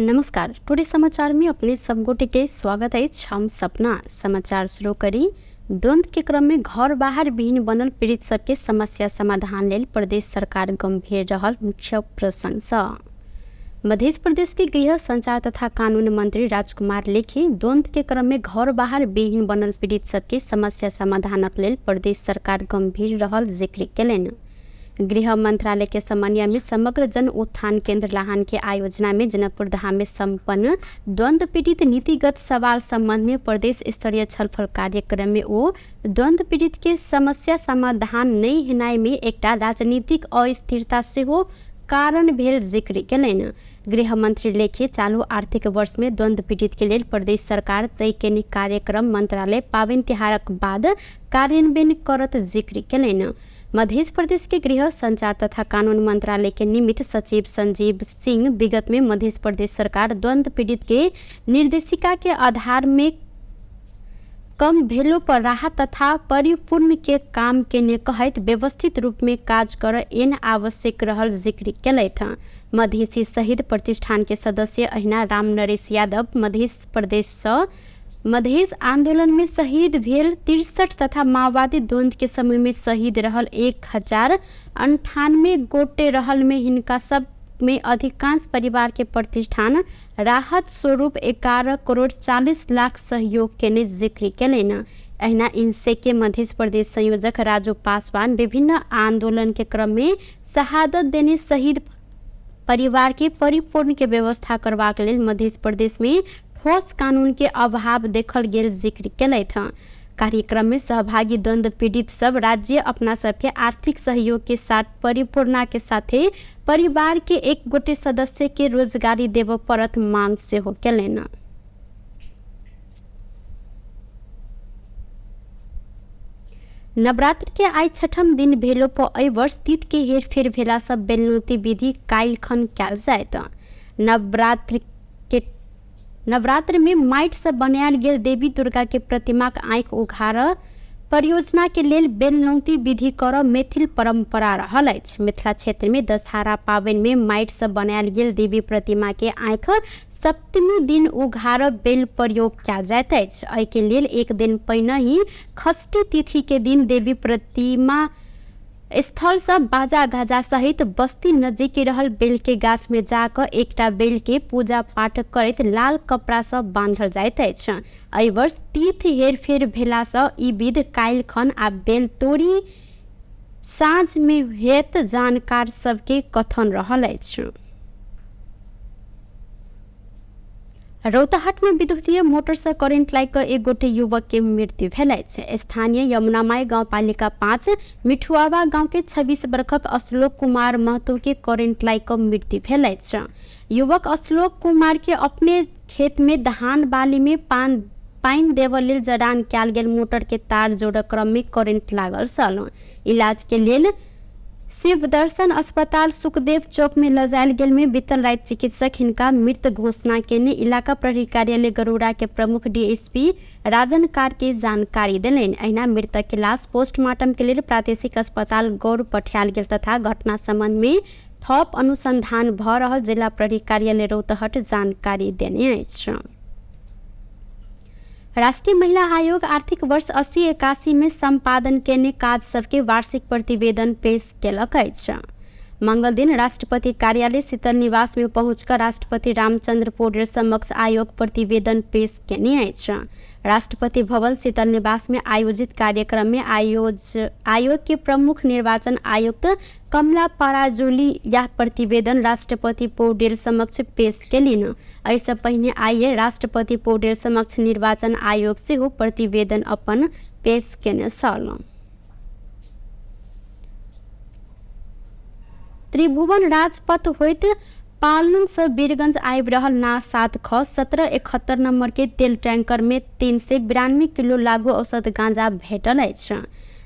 नमस्कार, टुडे समाचार में अपने सब गोटे के स्वागत अछि। हम सपना समाचार शुरू करी। द्वंद्व के क्रम में घर बाहर विहीन बनल पीड़ित सबके समस्या समाधान लेल प्रदेश सरकार गंभीर रहल मुख्य प्रसंग। मध्य प्रदेश के गृह संचार तथा कानून मंत्री राजकुमार लेखी द्वंद्व के क्रम में घर बाहर विहीन बनल पीड़ित सबके समस्या समाधानक लेल प्रदेश सरकार गंभीर रहल जिक्र केलनि। गृह मंत्रालय के समन्वय में समग्र जन उत्थान केंद्र लाहान के आयोजना में जनकपुर धाम में संपन्न द्वंद्व पीड़ित नीतिगत सवाल संबंध में प्रदेश स्तरीय छलफल कार्यक्रम में ओ द्वंद्व पीड़ित के समस्या समाधान नहि हेनाइ में एकटा राजनीतिक अस्थिरता सेहो कारण भेल जिक्र केलनि। गृह मंत्री लेखी चालू आर्थिक वर्ष में द्वंद्व पीड़ित के लेल प्रदेश सरकार तय केने कार्यक्रम मंत्रालय पाबनि तिहारक बाद कार्यान्वयन करत जिक्र केलनि। मध्य प्रदेश के गृह संचार तथा कानून मंत्रालय के निमित्त सचिव संजीव सिंह विगत में मध्य प्रदेश सरकार द्वंद्व पीड़ित के निर्देशिका के आधार में कम भेलो पर राहत तथा परिपूर्ण के काम केने कहैत व्यवस्थित रूप में काज कर एन आवश्यक रहल जिक्र केलथि। मधेसी शहीद प्रतिष्ठान के सदस्य अहिना राम नरेश यादव मध्य प्रदेश सँ मधेश आंदोलन में शहीद भेल 63 तथा माओवादी द्वंद्व के समय में शहीद रहल 1098 गोटे रहल में हिनका सब में अधिकांश परिवार के प्रतिष्ठान राहत स्वरूप 11 करोड़ 40 लाख सहयोग केने जिक्र केलनि। अहिना इनसे के मध्य प्रदेश संयोजक राजू पासवान विभिन्न आंदोलन के क्रम में शहादत देने शहीद परिवार के परिपूर्ण के व्यवस्था करबाक लेल मध्य प्रदेश में ठोस कानून के अभाव देखल गेल जिक्र केलथि। कार्यक्रम में सहभागी द्वंद्व पीड़ित सब राज्य अपना सबके आर्थिक सहयोग के साथ परिपूर्णा के साथे परिवार के एक गोटे सदस्य के रोजगारी देबऽ पड़त मांग सेहो केलनि। नवरात्र के आइ छठम दिन भेलो पर एहि वर्ष तिथि के हेरफेर भेला सँ बेलनौती विधि काल्हि खन कयल जायत। नवरात्र में माटि सँ बनायल गेल देवी दुर्गा के प्रतिमाक आँखि उघारऽ परियोजना के लेल बेलनौती विधि करऽ मैथिल परंपरा रहल अछि। मिथिला क्षेत्र में दशहरा पाबनि में माटि सँ बनायल गेल देवी प्रतिमा के आँखि सप्तमी दिन उघारऽ बेल प्रयोग कयल जाइत अछि। एहि के लेल एक दिन पहिने ही षष्ठी तिथि के दिन देवी प्रतिमा स्थल सँ बाजा गाजा सहित बस्ती नजीक रहल बेल के गाछ में जाकऽ एकटा बेल के पूजा पाठ करैत लाल कपड़ा सँ बांधल जाइत अछि। एहि वर्ष तिथि हेरफेर भेला सँ ई विध काल्हि खन आ बेल तोड़ी साँझ में होयत जानकार सबके कथन रहल अछि। रौतहट में विद्युतीय मोटर से करेंट लागि कऽ एक गोटे युवक के मृत्यु भेल अछि। स्थानीय यमुनामाई गाउँपालिका 5 मिठुआवा गांव के 26 बरखक अशोक कुमार महतो के करेंट लागि कऽ मृत्यु भेल अछि। युवक अशोक कुमार के अपने खेत में धान बाली में पानि देबऽ लेल जड़ान कयल गेल मोटर के तार जोड़ऽ क्रम में करेंट लागल छल। इलाज के लेल शिव दर्शन अस्पताल सुखदेव चौक में ल जायल गेल में बीतल राति चिकित्सक हिनका मृत घोषणा केने इलाका प्रहरी कार्यालय गरुड़ा के प्रमुख डीएसपी राजन कार्की जानकारी देलनि। अहिना मृतक के लाश पोस्टमार्टम के लेल प्रादेशिक अस्पताल गौर पठायल गेल तथा घटना संबंध में थप अनुसंधान भ रहल जिला प्रहरी कार्यालय रौतहट जानकारी देने अछि। राष्ट्रीय महिला आयोग आर्थिक वर्ष 80-81 में सम्पादन केने काज सबके वार्षिक प्रतिवेदन पेश केलक अछि। मंगल दिन राष्ट्रपति कार्यालय शीतल निवास में पहुँचकर राष्ट्रपति रामचंद्र पौडेल समक्ष आयोग प्रतिवेदन पेश केने अछि। राष्ट्रपति भवन शीतल निवास में आयोजित कार्यक्रम में आयोग के प्रमुख निर्वाचन आयुक्त कमला पराजुली यह प्रतिवेदन राष्ट्रपति पौडेल समक्ष पेश केलनि। एहिसँ पहिने आइए राष्ट्रपति पौडेल समक्ष निर्वाचन आयोग सेहो प्रतिवेदन अपन पेश केने छल। त्रिभुवन राजपथ होइत पालुङ से वीरगंज आबि रहल ना 7 ख 1771 नंबर के तेल टैंकर में 392 किलो लागू औषध गांजा भेटल अछि।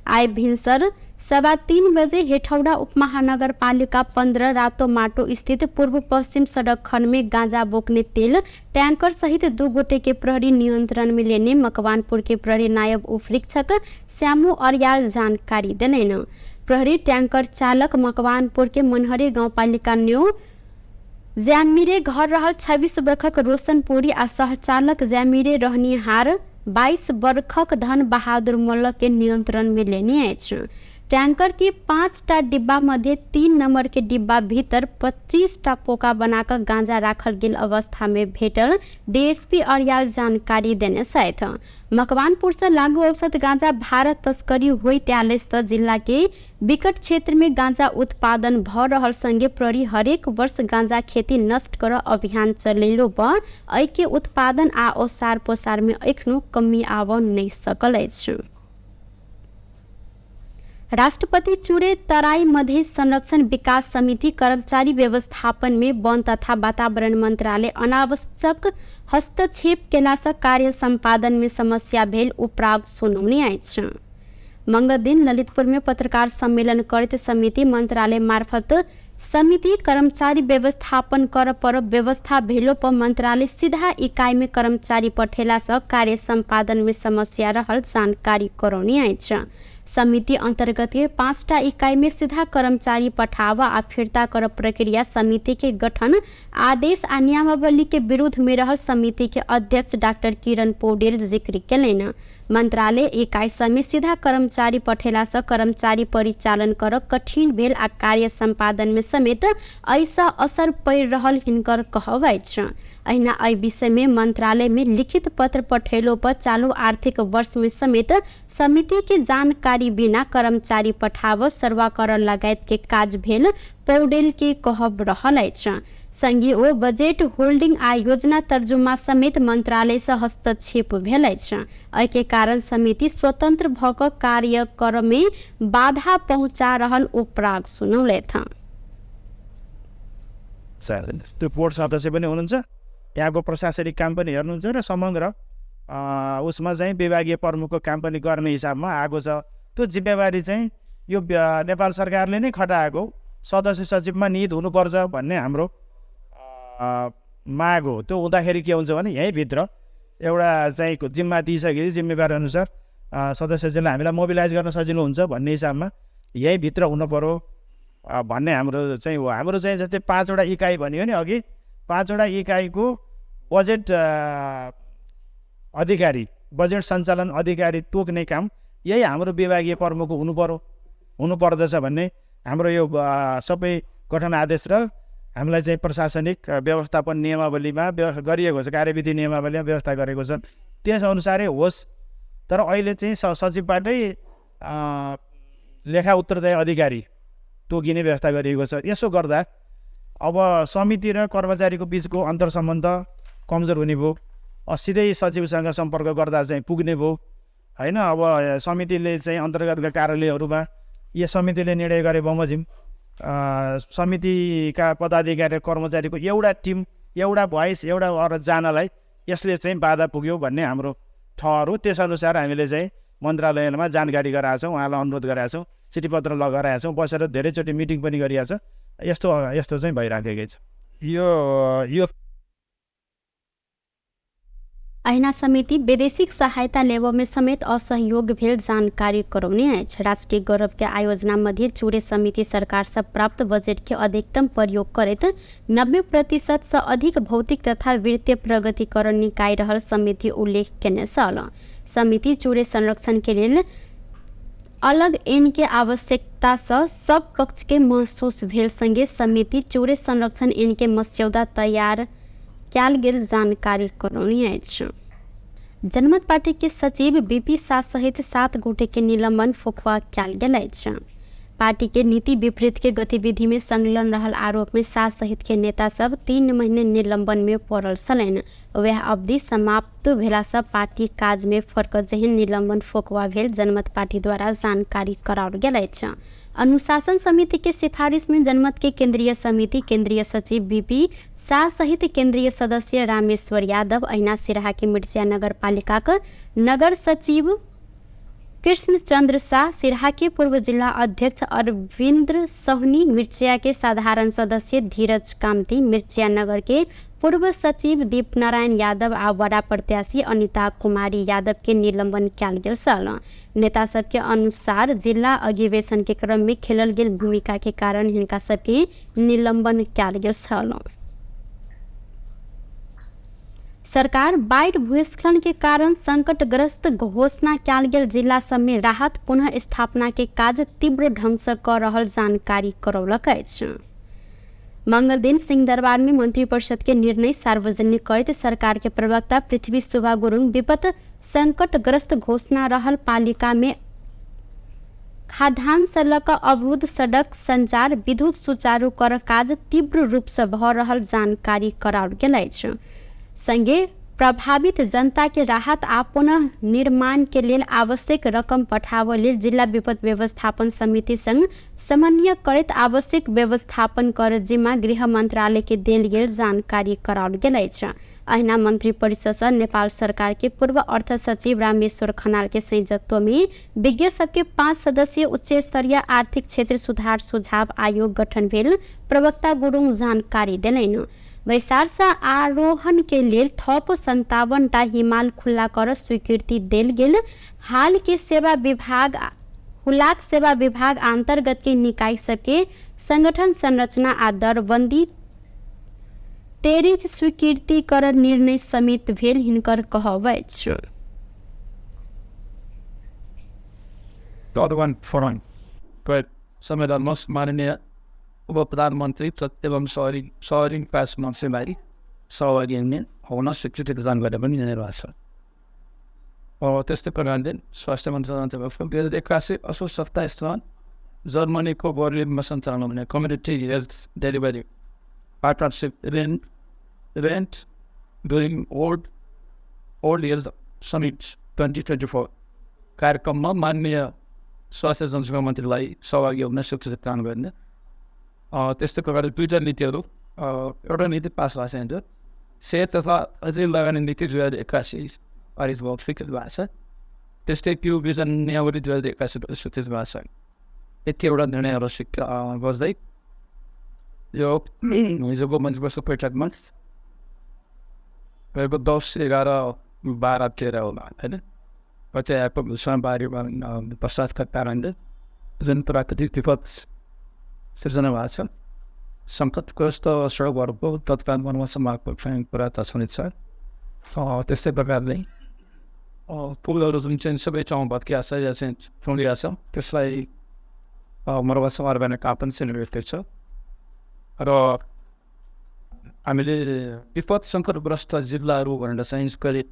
आइ भिनसर 3:15 बजे हेठौड़ा उपमहानगरपालिका 15 रातो माटो स्थित पूर्व पश्चिम सड़क खंड में गांजा बोकने तेल टैंकर सहित 2 गोटे के प्रहरी नियंत्रण में लेने मकवानपुर के प्रहरी नायब उपरीक्षक श्यामू अर्याल जानकारी देलनि। प्रहरी टैंकर चालक मकवानपुर के मनहरी गाउँपालिका न्यू ज्यामिरे घर रहल 26 बर्खक रोशन पुरी आ सहचालक ज्यामिरे रहनिहार 22 बर्खक धन बहादुर मल्ल के नियंत्रण में लेने अछि। टैंकर के 5टा डिब्बा मध्ये 3 नंबर के डिब्बा भीतर 25टा पोका बनाकर गांजा राखल गेल अवस्था में भेटल डीएसपी अर्याल जानकारी देने छथि। मकवानपुर से लागू औसत गांजा भारत तस्करी होइत आयल त जिला के विकट क्षेत्र में गांजा उत्पादन भ रहल संगे प्रहरी हरेक वर्ष गांजा खेती नष्ट कर अभियान चलेलो पर एहि के उत्पादन आ ओसार पोसार में एखनो कमी आब नहि सकल अछि। राष्ट्रपति चुरे तराई मधेश संरक्षण विकास समिति कर्मचारी व्यवस्थापन में वन तथा वातावरण मंत्रालय अनावश्यक हस्तक्षेप केलासँ कार्य सम्पादन में समस्या भेल उपराग सुनौने अछि। मंगल दिन ललितपुर में पत्रकार सम्मेलन करैत समिति मंत्रालय मार्फत समिति कर्मचारी व्यवस्थापन कर पर व्यवस्था भेलो पर मंत्रालय सीधा इकाई में कर्मचारी पठेला से कार्य सम्पादन में समस्या रहल जानकारी करौने अछि। समिति अंतर्गत के 5टा इकाई में सीधा कर्मचारी पठावा आ फिर्ता कर प्रक्रिया समिति के गठन आदेश आ नियमावली के विरुद्ध में रहल समिति के अध्यक्ष डाक्टर किरण पौडेल जिक्र केलनि। मंत्रालय इकाई समेत सीधा कर्मचारी पठेला से कर्मचारी परिचालन कर कठिन भेल आ कार्य सम्पादन में समेत ऐसा असर पड़ि रहल हिनकर कहब अछि। अहिना एहि विषय में मंत्रालय में लिखित पत्र पठेलो पर चालू आर्थिक वर्ष में समेत समिति के जानकारी बिना कर्मचारी पठाव सर्वा कर लगायत के काज भेल पौडेल के कहब रहल अछि। संगे ओ बजेट होल्डिंग आ योजना तर्जुमा समेत मंत्रालय से हस्तक्षेप भेल अछि। एहि के कारण समिति स्वतंत्र भ क कार्य कर में बाधा पहुंचा रहल उपराग सुनौलथि। त्यो बोर्ड सदस्य पनि हुनुहुन्छ, त्यहाँको प्रशासनिक काम पनि हेर्नुहुन्छ र समग्र उसमा चाहिँ विभागीय प्रमुखको काम पनि गर्ने हिसाबमा आएको छ। त्यो जिम्मेवारी चाहिँ यो नेपाल सरकारले नै खटाएको सदस्य सचिवमा निहित हुनुपर्छ भन्ने हाम्रो माग हो। त्यो हुँदाखेरि के हुन्छ भने यहीँभित्र एउटा चाहिँ जिम्मा दिइसकेपछि जिम्मेवारी अनुसार सदस्य सचिवलाई हामीलाई मोबिलाइज गर्न सजिलो हुन्छ भन्ने हिसाबमा यहीँभित्र हुनुपऱ्यो भन्ने हाम्रो चाहिँ हो। हाम्रो चाहिँ जस्तै 5वटा इकाइ भनियो नि अघि, 5वटा इकाइको बजेट अधिकारी, बजेट सञ्चालन अधिकारी तोक्ने काम यही हाम्रो विभागीय प्रमुख हुनुपर्दछ भन्ने हाम्रो यो सबै गठन आदेश र हामीलाई चाहिँ प्रशासनिक व्यवस्थापन नियमावलीमा गरिएको छ, कार्यविधि नियमावलीमा व्यवस्था गरेको छ, त्यस अनुसारै होस्। तर अहिले चाहिँ सचिवबाटै लेखा उत्तरदायी अधिकारी तोकिने व्यवस्था गरिएको छ। यसो गर्दा अब समिति र कर्मचारीको बिचको अन्तर्सम्बन्ध कमजोर हुने भयो, सिधै सचिवसँग सम्पर्क गर्दा चाहिँ पुग्ने भयो होइन। अब समितिले चाहिँ अन्तर्गतका कार्यालयहरूमा यो समितिले निर्णय गरे बमोजिम समितिका पदाधिकारी र कर्मचारीको एउटा टिम, एउटा भोइस, एउटा अरू जानलाई यसले चाहिँ बाधा पुग्यो भन्ने हाम्रो ठहर हो। त्यसअनुसार हामीले चाहिँ मन्त्रालयमा जानकारी गराएको छौँ, उहाँलाई अनुरोध गरेका छौँ, चिठीपत्र लगाएका छौँ, बसेर धेरैचोटि मिटिङ पनि गरिएको छ। यस्तो यस्तो चाहिँ भइराखेकै छ। यो यो अहिना समिति वैदेशिक सहायता लेबऽ में समेत असहयोग भेल जानकारी करौने अछि। राष्ट्रीय गौरव के आयोजना मध्ये चुरे समिति सरकार से प्राप्त बजट के अधिकतम प्रयोग करैत 90% से अधिक भौतिक तथा वित्तीय प्रगतिकरण निकाय रहल समिति उल्लेख केने छल। समिति चुरे संरक्षण के लेल अलग ऐन के आवश्यकता से सब पक्ष के महसूस भेल संगे समिति चुरे संरक्षण ऐन के मस्यौदा तैयार कयल गेल जानकारी करौने अछि। जनमत पार्टी के सचिव बीपी शाह सहित 7 गोटे के निलंबन फुकवा कयल गेल अछि। पार्टी के नीति विपरीत के गतिविधि में संलग्न रहल आरोप में शाह सहित के नेता सब 3 महीने निलंबन में पड़ल छलनि। वह अवधि समाप्त भेला से पार्टी काज में फर्क जेहन निलंबन फुकवा भेल जनमत पार्टी द्वारा जानकारी कराओल गेल अछि। अनुशासन समिति के सिफारिश में जनमत के केंद्रीय समिति केंद्रीय सचिव बीपी शाह सहित केंद्रीय सदस्य रामेश्वर यादव, अहिना सिराहा के मिर्चिया नगर पालिका के नगर सचिव कृष्ण चंद्र शाह, सिराहा के पूर्व जिला अध्यक्ष अरविंद्र सोहनी, मिर्चिया के साधारण सदस्य धीरज कामती, मिर्चिया नगर के पूर्व सचिव दीप नारायण यादव आ वडा प्रत्याशी अनिता कुमारी यादव के निलंबन कयल गेल छल। नेता सबके अनुसार जिला अधिवेशन के क्रम में खेलल गेल भूमिका के कारण हिनका सबके निलंबन कयल गेल छल। सरकार बाढ़ि भूस्खलन के कारण संकटग्रस्त घोषणा कयल गेल जिला सब में राहत पुनः स्थापना के काज तीव्र ढंग से क रहल जानकारी करौलक अछि। मंगल दिन सिंहदरबार में मंत्रिपरिषद के निर्णय सार्वजनिक करैत सरकार के प्रवक्ता पृथ्वी शोभा गुरुङ विपद संकटग्रस्त घोषणा रहल पालिका में खाद्यान्न से लऽ कऽ अवरुद्ध सड़क संचार विद्युत सुचारू कर काज तीव्र रूप से भऽ रहल जानकारी कराओल गेल अछि। संगे प्रभावित जनता के राहत आ पुनः निर्माण के लेल आवश्यक रकम पठाबय लेल जिला विपद व्यवस्थापन समिति संग समन्वय करैत आवश्यक व्यवस्थापन कर जिम्मा गृह मंत्रालय के देल गेल जानकारी कराओल गेल अछि। अहिना मंत्री परिषद से नेपाल सरकार के पूर्व अर्थ सचिव रामेश्वर खनाल के संयोजकत्व में विज्ञ सबके 5 सदस्यीय उच्च स्तरीय आर्थिक क्षेत्र सुधार सुझाव आयोग गठन भेल प्रवक्ता गुरुङ जानकारी देलनि। बैसार से आरोहण के लेल थप 57 टा हिमाल खुल्ला कर स्वीकृति देल गेल। हाल के सेवा विभाग हुलाक सेवा विभाग अंतर्गत के निकाय सबके संगठन संरचना आ दरबंदी तेरिज स्वीकृति कर निर्णय समेत भेल हिनकर कहब अछि। माननीय उप प्रधानमन्त्री एवं शहरी विकास मन्त्रीलाई सहभागी हुन स्वीकृति प्रदान गरेर पनि निर्णय भएको छ। त्यस्तै प्रकारले स्वास्थ्य मन्त्रालय 2081 असोज 27 जर्मनीको बर्लिनमा सञ्चालन हुने community health delivery partnership event during world health summit 2024 कार्यक्रममा माननीय स्वास्थ्य जनसङ्ख्या मन्त्रीलाई सहभागी हुन स्वीकृति प्रदान गर्ने। त्यस्तै प्रकारले दुईवटा नीतिहरू, एउटा नीति पास भएको छैन, सेहत तथा अझै लगानी नीति 2081 पारित भएको स्वीकृत भएको छ। त्यस्तै त्यो भिजन नियमावली 2081 स्वीकृत भएको छ। यति एउटा निर्णयहरू गर्दै यो हिजोको मन्त्रीपरिषद बैठकमा भएको 10, 11, 12, 13 होला होइन, आएको भीषण बाढी पश्चातका कारणले जुन प्राकृतिक विपद सिर्जना भएको छ, सङ्कटग्रस्त सडकहरूको तत्काल मर्मत सम्भागको कुरा त छँदैछ। त्यस्तै प्रकारले पुलहरू जुन चाहिँ सबै ठाउँ भत्किएको छ या चाहिँ चुँडिएको छ, त्यसलाई मर्मत सम्भार गर्ने काम पनि चलिरहेको छ। र हामीले विपद सङ्कटग्रस्त जिल्लाहरू भनेर चाहिँ करिब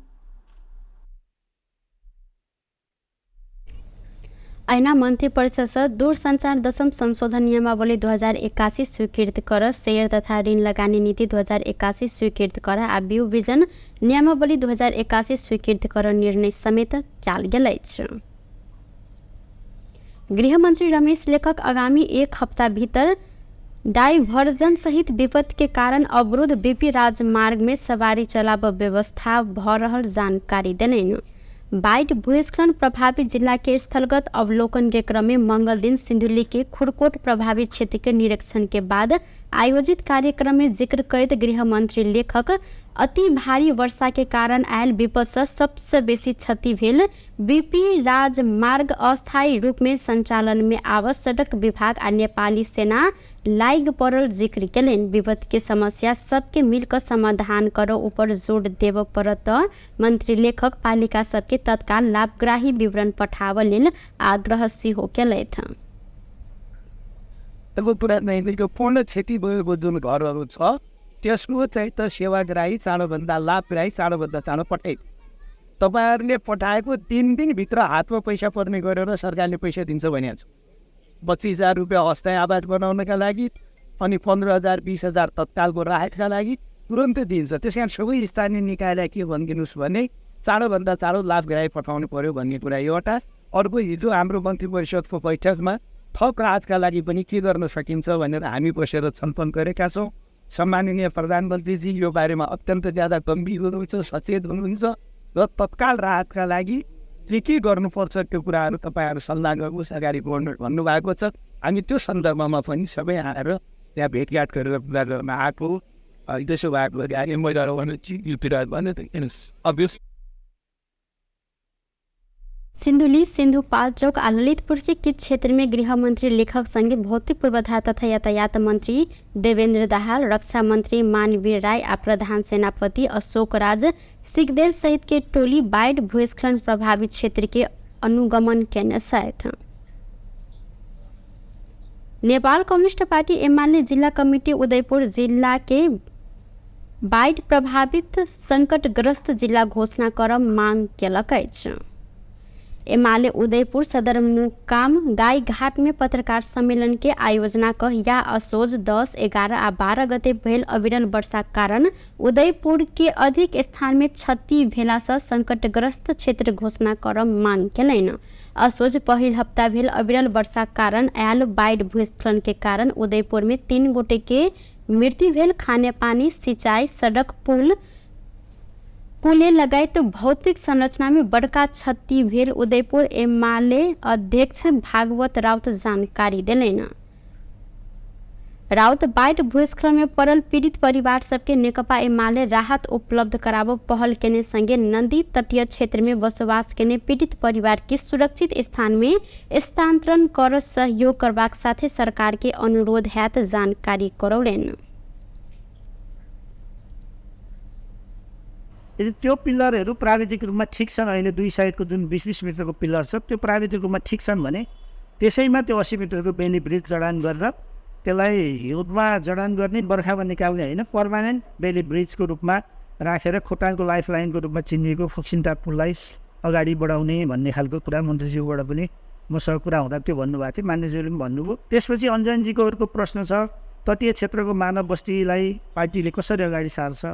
ऐना मन्त्री परिषद दूरसञ्चार दशम संशोधन नियमावली 2081 स्वीकृत कर, शेयर तथा ऋण लगानी नीति 2081 स्वीकृत कर आ विजन नियमावली 2081 स्वीकृत कर निर्णय समेत कयल गेल अछि। गृहमन्त्री रमेश लेखक आगामी एक हप्ता भीतर डाइभर्जन सहित विपद के कारण अवरुद्ध बीपी राजमार्ग में सवारी चलाब व्यवस्था भ रहल जानकारी देलनि। बाढ़ भूस्खलन प्रभावित जिला के स्थलगत अवलोकन के क्रम में मंगल दिन सिंधुली के खुरकोट प्रभावित क्षेत्र के निरीक्षण के बाद आयोजित कार्यक्रम में जिक्र करैत गृहमंत्री लेखक अति भारी वर्षा के कारण आयल विपद से सबसे बेसी क्षति भेल बीपी राजमार्ग अस्थायी रूप में संचालन में आवत सड़क विभाग आ नेपाली सेना लाग पड़ल जिक्र केलनि। विपद के समस्या सबके मिलकर समाधान करो ऊपर जोर देव पड़त। मंत्री लेखक पालिका सबके तत्काल लाभग्राही विवरण पठाव लेल आग्रह सेहो केलथि। पूर्ण क्षति भएको जुन घरहरू छ त्यसको चाहिँ त सेवाग्राही चाँडोभन्दा लाभग्राही चाँडोभन्दा चाँडो पठाइ तपाईँहरूले पठाएको 3 दिनभित्र हातमा पैसा पर्ने गरेर सरकारले पैसा दिन्छ भनेको छ। 25,000 रुपियाँ अस्थायी आवास बनाउनका लागि अनि 15,000 20,000 तत्कालको राहतका लागि तुरन्तै दिन्छ। त्यस कारण सबै स्थानीय निकायलाई के भनिदिनुहोस् भने चाँडोभन्दा चाँडो लाभग्राही पठाउनु पऱ्यो भन्ने कुरा एउटा। अर्को हिजो हाम्रो मन्त्री परिषदको बैठकमा थप राहतका लागि पनि के गर्न सकिन्छ भनेर हामी बसेर छलफल गरेका छौँ। सम्माननीय प्रधानमन्त्रीजी यो बारेमा अत्यन्त ज्यादा गम्भीर हुनुहुन्छ, सचेत हुनुहुन्छ र तत्काल राहतका लागि के के गर्नुपर्छ त्यो कुराहरू तपाईँहरू सल्लाह गर्नुहोस् अगाडि बढ्नु भन्नुभएको छ। हामी त्यो सन्दर्भमा पनि सबै आएर त्यहाँ भेटघाट गरेर कुरा गर्न आएको। त्यसो भएको सिन्धुली, सिन्धुपाल्चोक आ ललितपुर के किछ क्षेत्र में गृहमन्त्री लेखक संगे भौतिक पूर्वाधार तथा यातायात मन्त्री देवेन्द्र दाहाल, रक्षा मन्त्री मानवीर राय आ प्रधान सेनापति अशोक राज सिगदेल सहित के टोली बाढ़ि भूस्खलन प्रभावित क्षेत्र के अनुगमन केने छथि। नेपाल कम्युनिस्ट पार्टी एमाले जिल्ला कमिटी उदयपुर जिल्ला के बाढ़ि प्रभावित संकटग्रस्त जिल्ला घोषणा कर मांग केलक अछि। एमाले उदयपुर सदरमुकाम गाईघाट में पत्रकार सम्मेलन के आयोजना क या असोज 10, 11 आ 12 गते भेल अविरल वर्षा कारण उदयपुर के अधिक स्थान में क्षति भेला से संकटग्रस्त क्षेत्र घोषणा कर मांग केलनि। असोज पहिल हप्ता भेल अविरल वर्षा कारण आयल बाढ़ि भूस्खलन के कारण उदयपुर में 3 गोटे के मृत्यु भेल। खानेपानी, सिंचाई, सड़क, पुल पुले लगायत भौतिक संरचना में बड़का क्षति भेल उदयपुर एमाले अध्यक्ष भागवत राउत जानकारी देलनि। राउत बाढ़ि भूस्खलन में पड़ल पीड़ित परिवार सबके नेकपा एमाले राहत उपलब्ध कराबो पहल केने संगे नदी तटीय क्षेत्र में बसोबास केने पीड़ित परिवार के सुरक्षित स्थान में स्थानांतरण कर सहयोग करबाक साथे सरकार के अनुरोध हैत जानकारी करौलनि। यदि त्यो पिल्लरहरू प्राविधिक रूपमा ठिक छन्, अहिले दुई साइडको जुन 20-20 मिटरको पिल्लर छ त्यो प्राविधिक रूपमा ठिक छन् भने त्यसैमा त्यो 80 मिटरको बेली ब्रिज जडान गरेर त्यसलाई हिउँदमा जडान गर्ने, बर्खामा निकाल्ने होइन, पर्मानेन्ट बेली ब्रिजको रूपमा राखेर खोटाङको लाइफ लाइनको रूपमा चिनिएको फोक्सिन्टा पुललाई अगाडि बढाउने भन्ने खालको कुरा मन्त्रीज्यूबाट पनि मसँग कुरा हुँदा त्यो भन्नुभएको थियो, मान्यज्यूले पनि भन्नुभयो। त्यसपछि अन्जनजीको अर्को प्रश्न छ, तटीय क्षेत्रको मानव बस्तीलाई पार्टीले कसरी अगाडि सार्छ,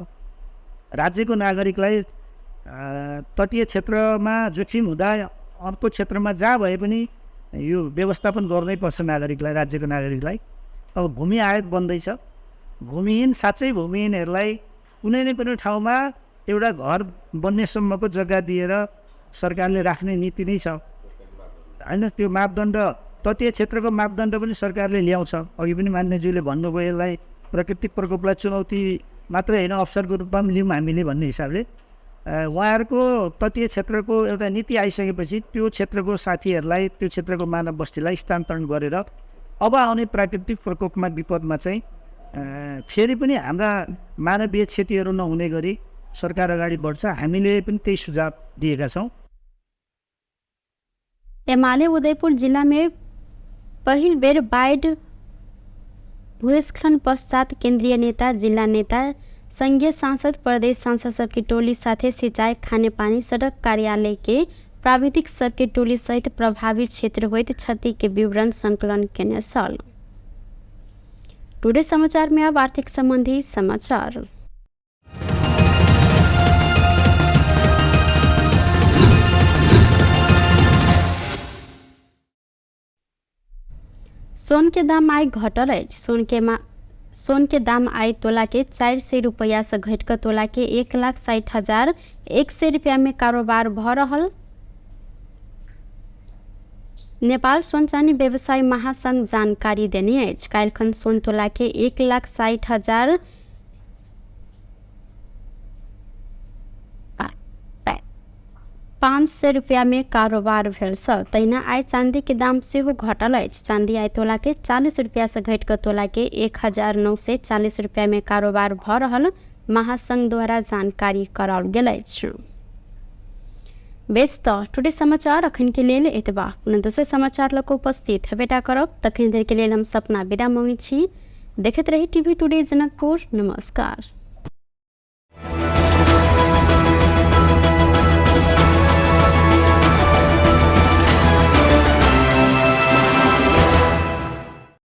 राज्यको नागरिकलाई तटीय क्षेत्रमा जोखिम हुँदा अर्को क्षेत्रमा जहाँ भए पनि यो व्यवस्थापन गर्नै पर्छ नागरिकलाई, राज्यको नागरिकलाई। अब भूमि आयोग बन्दैछ, भूमिहीन साँच्चै भूमिहीनहरूलाई कुनै न कुनै ठाउँमा एउटा घर बन्नेसम्मको जग्गा दिएर सरकारले राख्ने नीति नै छ होइन। त्यो मापदण्ड तटीय क्षेत्रको मापदण्ड पनि सरकारले ल्याउँछ। अघि पनि मान्यज्यूले भन्नुभयो यसलाई प्राकृतिक प्रकोपलाई चुनौती मात्रै होइन अवसरको रूपमा पनि लियौँ हामीले भन्ने हिसाबले उहाँहरूको तटीय क्षेत्रको एउटा नीति आइसकेपछि त्यो क्षेत्रको साथीहरूलाई, त्यो क्षेत्रको मानव बस्तीलाई स्थानान्तरण गरेर अब आउने प्राकृतिक प्रकोपमा विपदमा चाहिँ फेरि पनि हाम्रा मानवीय क्षतिहरू नहुने गरी सरकार अगाडि बढ्छ। हामीले पनि त्यही सुझाव दिएका छौँ। एमाले उदयपुर जिल्ला में पहिल बेर बाढ़ि भूस्खलन पश्चात केन्द्रीय नेता, जिल्ला नेता, संघीय सांसद, प्रदेश सांसद सबकी टोली साथे सिंचाई, खानेपानी, सड़क कार्यालय के प्राविधिक सबके टोली सहित प्रभावित क्षेत्र होइत क्षति के विवरण संकलन केने छल। टुडे समाचार में अब आर्थिक संबंधी समाचार। सोन के दाम आइ घटल अछि। सोन के दाम आइ तोला के 400 रुपया से घटि कऽ तोला के 1,60,100 रुपया में कारोबार भऽ रहल नेपाल सोन चानी व्यवसायी महासंघ जानकारी देने अछि। काल्हिखन सोन तोला के 1,60,000 500 रुपया में कारोबार भेल छल। तहिना आइ चांदी के दाम सेहो घटल अछि। चांदी आइ तोला के 40 रुपया से घटि कऽ तोला के 1,940 रुपया में कारोबार भऽ रहल महासंघ द्वारा जानकारी कराओल गेल अछि। बेस तऽ टुडे समाचार अखन के लेल एतबा। पुनः दोसर समाचार लऽ कऽ उपस्थित हेबेटा करब। तखन धरि के लेल हम सपना विदा मङ्गै छी। देखैत रही टीवी टुडे जनकपुर। नमस्कार।